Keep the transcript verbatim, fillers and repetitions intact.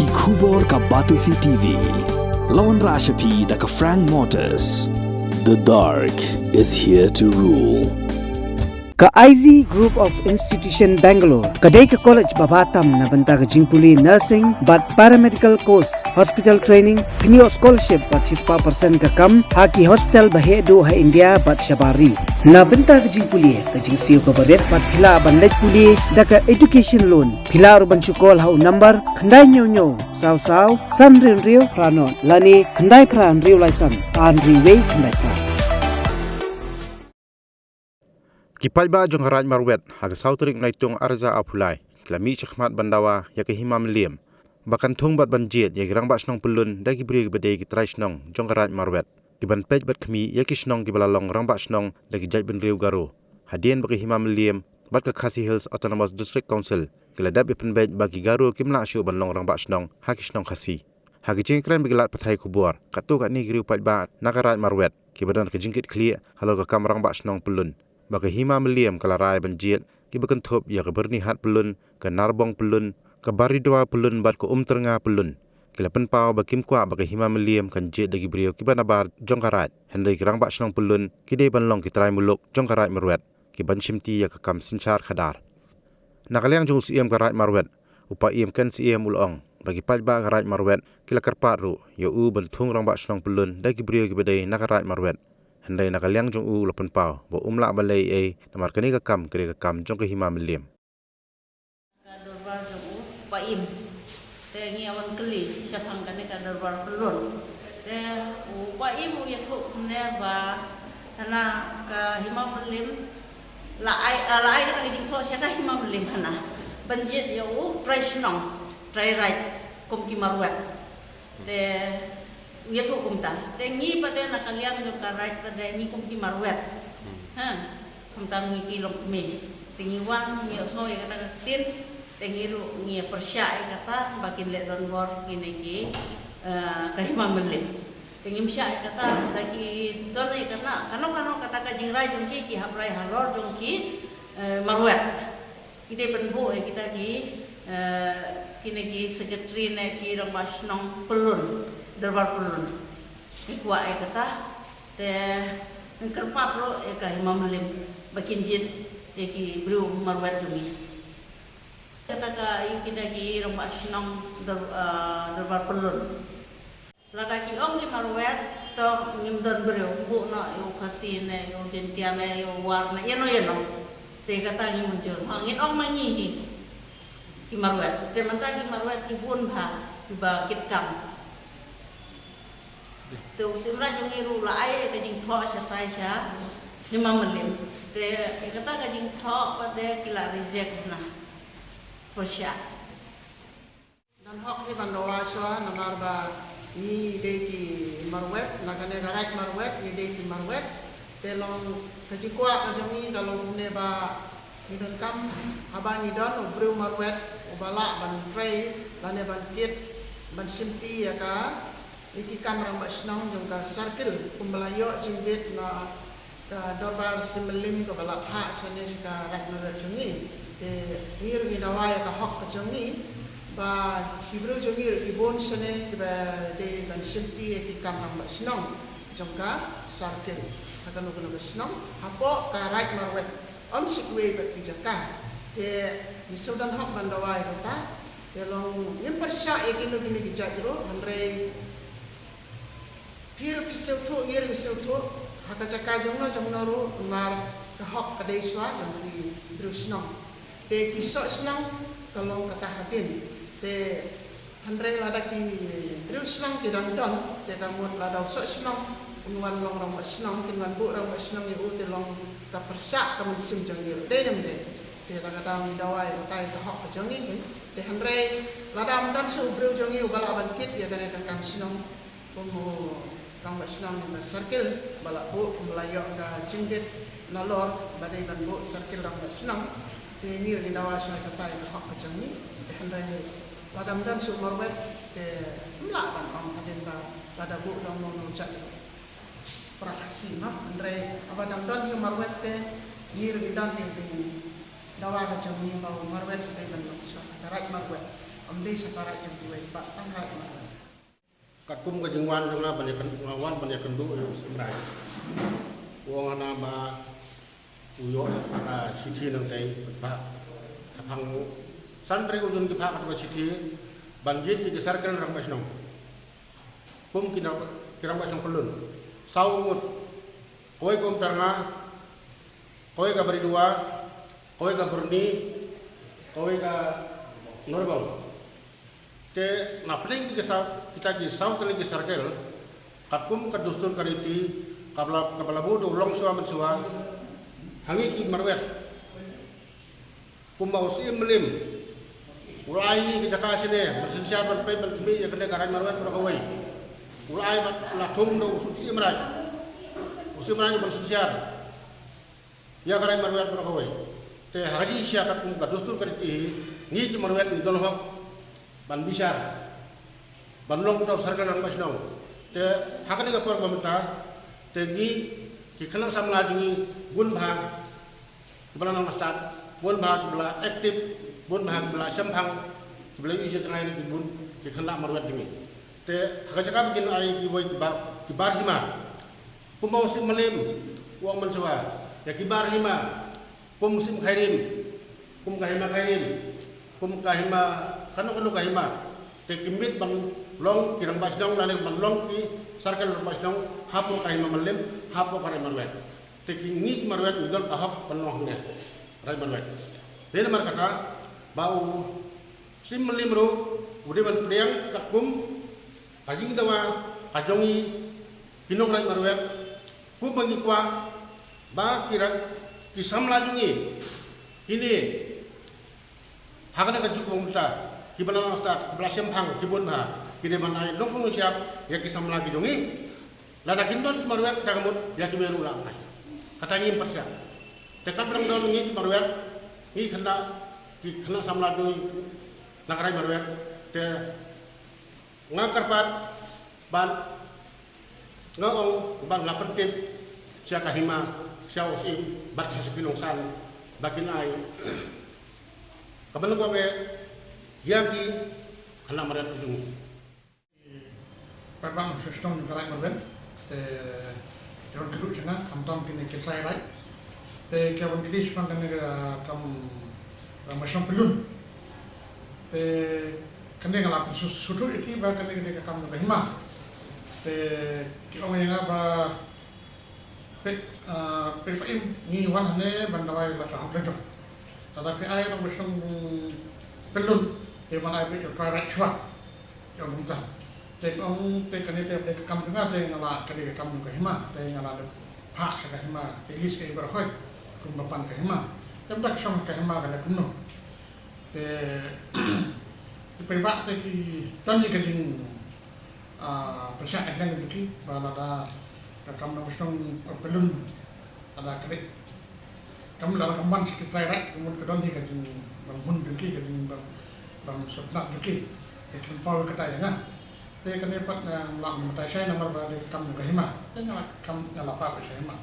Ki khubor ka Batesi T V. La wanrah sha phi da ka Frank Motors. The dark is here to rule. Ka I Z Group of Institution Bangalore ka dei ka college ba bha tam na bynta ka jingpule nursing bad paramedical course, hospital training, kynjoh scholarship bad shispah percent ka kam ha ki hospital ba heh duh ha India bad shabar ri. Na bynta ka jingpule ka jingsiew kaba rit bad phi lah ban leit pule da ka education loan. Phi lah ruh ban shu call ha u number khyndai hynñiew hynñiew saw saw san hynriew hynriew phra nod lane khyndai phra hynriew lai san ar hynriew wei khyndai phra. Ki paidbah jong ka Raid Marwet ha ka saw tarik Naitung arhajar arphew lai ki la mih shakhmat ban dawa ïa ka Hima Mylliem ba kan thung bad ban jied ïa ki rangbah shnong pyllun da ki briew kiba dei ki trai shnong jong ka Raid Marwet, ki ban peit bad khmih ïa ki shnong kiba la long rangbah shnong da ki jaitbynriew Garo. Hadien ba ka Hima Mylliem bad ka Khasi Hills Autonomous District Council ki la dep ïa pynbeit ba ki Garo kim lah shuh ban long rangbah shnong ha ki shnong Khasi. Ha ki jingkren bad ki lad pathai khubor, katto katne ki riew paidbah na ka Raid Marwet kiba don ka jingkitkhlieh halor ka kam rangbah shnong pyllun, ba ka Hima Mylliem ka la rai ban jied kiba kynthup ïa ka Byrnihat pyllun, ka Narbong pyllun, ka Baridua pyllun bad ka Umtyrnga pyllun, ki la pynpaw ba kim kwah ba ka Hima Mylliem kan jied da ki briew kiba nabar jong ka Raid, hynrei ki rangbah shnong pyllun ki dei ban long ki trai muluk jong ka Raid Marwet, ki ban shimti ïa ka kam synshar khadar. Na ka liang jong u Siem ka Raid Marwet, u Paiem Ken Siem u la ong ba ki paidbah ka Raid Marwet ki la kyrpad ruh ïa u ban thung rangbah shnong pyllun da ki briew kiba dei na ka Raid Marwet. Hynrei na ka liang jong u u la pynpaw ba um lah ban leh ei ei namar kane ka kam ka dei ka kam jong ka Hima Mylliem. Ka dorbar jong u Paiem. Te ngi ïa wan kylli shaphang kane ka dorbar pyllun. Te u Paiem u ïathuh kumne ba hana ka Hima Mylliem la ai, ah, la ai kata ka jingthoh sha ka Hima Mylliem hana ban jied ïa u trai shnong, trai raid kum ki Marwet. Te u ïathuh kumta. Te ngi pat de na ka liang jong ka Raid pat de ngi kum ki Marwet. Ha. Kumta ngi ki longkmie. Te ngi wan ngi ïohsngew ïa kata ka ktien. Te ngi ruh ngi pyrshah ïa kata ba kin leh donbor kine ki, eh, ka Hima Mylliem. Te ngim shah ïa kata da ki don ïa kata kano kano kata ka jingrai jong ki, ki hap rai halor jong ki, eh, Marwet. Ki dei ban buh ïa kita ki, eh, kine ki secretary ne ki rangbah shnong pyllun, dorbar pyllun. Ngi kwah ïa kata, te ngi kyrpad ruh ïa ka Hima Mylliem ba kin jied ïa ki briew Marwet jong ngi. Kata ka ïa kita ki rangbah shnong dor-, eh, dorbar pyllun. Lada ki ong ki Marwet, to ngim don briew, buh noh ïa u Khasi ne, ïa u Jaintia ne, ïa u War ne, ïano ïano. Te kata ngim mynjur. Ha, ngin ong ma ngi hi ki Marwet. Te mynta ki Marwet ki bun bha kiba kit kam. Te u Siem Raij jong ngi ruh la ai ka jingthoh shatai sha Hima Mylliem. Te kata ka jingthoh pat de ki la reject na. Pyrshah. Don hok hi ban dawa shuwa namar ba ngi dei ki Marwet, na kane ka Raid Marwet ngi dei ki Marwet. Te long ka jingkwah ka jong ngi ka long kumne ba ngi donkam haba ngi don u briew Marwet uba lah ban trei lane ban kit ban shimti ïa ka, ïa ki kam rangbah shnong jong ka circle kumba la ïoh jingbit na ka dorbar Siem Mylliem kaba la phah shane sha ka Raid Marwet jong ngi. Te ngi ruh ngi dawa ïa ka hok ka jong ngi ba ki briew jong ngi ruh ki bun shane kiba dei ban shimti ïa ki kam rangbah shnong jong ka circle ha kano kano ka shnong hapoh ka Raid Marwet. Ym shi kiwei pat ki jaka. Te ngi shu don hok ban dawa ïa kata. Te long ngim pyrshah ïa kino kino ki jait ruh hynrei phi ruh phi sngewthuh, ngi ruh ngi sngewthuh, ha ka jaka jongno jongno ruh, namar ka hok ka dei shuwa jong ki briew shnong. Te ki soh shnong ka long kata hadien. Te hynrei lada ki briew shnong ki dang don, te ka mut lada u soh shnong un wan long rangbah shnong, kin wan buh rangbah shnong ïa u, te long ka pyrshah ka mynsiem jong ngi ruh. Dei ne ym dei? Te lada ngi dawa ïa kata ïa ka hok ka jong ngi, te hynrei lada ym don shuh u briew jong ngi uba lah ban kit ïa kane ka kam shnong. Kum u rangbah shnong jong ka circle ba la buh, kum ba la ïoh ka jingbit nalor ba dei ban buh circle rangbah shnong. Te ngi ruh ngi dawa shuwa ïa kata ïa ka hok ka jong ngi. Te hynrei lada ym don shuh Marwet te ym lah ban ong hadien ba lada buh dong mano jait para Khasi ma. Hynrei haba dang don hi u Marwet te ngi ruh ngi don hi jingdawa ka jong ngi ba u Marwet u dei ban long shuwa ka Raid Marwet. Kam dei sa para ïa kiwei pat tang ha. Katkum ka jingwan jong nga ban ïakyn-, nga wan ban ïakynduh ïa u Syiem Raij. U ong hana ba u ïoh ka shithi nangtei, ba shaphang san tarik u Jun ki phah ka shithi ban jied ïa ki circle rangbah shnong. Kum ki nong, ki rangbah shnong pyllun. Saw ngut. Kawei ka Umtarnga, kawei ka Baridowa, kawei ka Byrni, kawei ka Norbong. Te na pdeng kita ki saw, kita ki saw tylli ki circle, katkum ka dustur ka riti, kaba la, kaba la buh da u longshuwa manshuwa ha ngi ki marwet. Kumba u Syiem Mylliem u la ai ïa ka jaka shane ban synshar ban peit ban khmih ïa kane ka Raid Marwet baroh kawei. U la ai bad la thung da u Syiem Raij, u Syiem Raij ban synshar ïa ka Raid Marwet baroh kawei. Te ha ka jingshisha katkum ka dustur ka riti, ngi ki marwet ngi don hok ban bishar, ban long uta u circle rangbah shnong. Te ha kane ka por ba mynta te ngi ki khynnah samla jong ngi bun bha kiba la nang stad, bun bha kiba la active, bun bha kiba la shemphang, kiba la ïohi jngai ki bun ki khynnah marwet jong ngi. Te ha ka jaka ba kin ai kiwei ki bar, ki bar hima, kumba u Syiem Mylliem u ong manshuwa, ïa ki bar hima, kum Syiem Khyrim, kum ka hima Khyrim, kum ka hima kano kano ka hima. Te ki miet ban long ki rangbah shnong lane ban long ki circle rangbah shnong hapoh ka hima Mylliem, hapoh ka Raid Marwet. Te ki ngi ki marwet ngi don ka hok ban long hangne Raid Marwet. Te namar kata ba u Syiem Mylliem ruh u dei ban pdiang katkum ka jingdawa ka jong ngi ki nong Raid Marwet, kumba ngi kwah ba ki ra-, ki samla jong ngi kine ha kane ka juk ba mynta kiba la nang stad, kiba la shemphang ki bun bha, ki dei ban ai nongpynïaid ïa ki samla ki jong ngi. Lada kin don ki marwet, kata ka mut ïa kiwei ruh la ai. Kata ngim pat shah. Te katba dang don ngi ki marwet, ngi khynnah, ki khynnah samla jong ngi na ka Raid Marwet, te nga kyrpad bad nga ong bad nga pyntip sha ka hima, sha u Syiem bad sha ki nongsan ba kin ai ka ban lyngngoh ïa ki khynnah marwet jong ngi. Paidbah nongshong shnong jong ka Raid Marwet, te ki wan kyrduh sha nga khamtam kine ki trai raid. Te ki wan kyrduh shaphang kane ka kam, eh, mashong pyllun. Te kane nga la pynsngewthuh ïa ki ba kane ka dei ka kam jong ka hima. Te ki ong ïa nga ba peit, ah, peit ba im ngi wan hangne ban dawa ïa la ka hok la jong. Lada phi ai long mashong pyllun, te ban ai peit ïa trai raid shuwa. Ïa kumta. Te ong te kane te ka kam jong nga te nga la ka dei ka kam jong ka hima, te nga la dep phah sha ka hima, te list ka hima baroh hoi. Kumba pan ka hima. Te mynta ka shong ka hima ka la kumno. Te ki paidbah te ki don hi ka jing, ah, pyrshah ïa ka jong ki ba lada ka kam na mashong pyllun lada ka dei. Kam lada kam wan sha ki trai raid, ka mut ka don hi ka jingbymhun jong ki, ka jingbym, bym sngewtynnat jong ki. Te kin paw kata ïa nga. Te kane pat nga ym lah ban batai shai namar ba dei ka kam jong ka hima. Te nga la kam, nga la phah sha hima.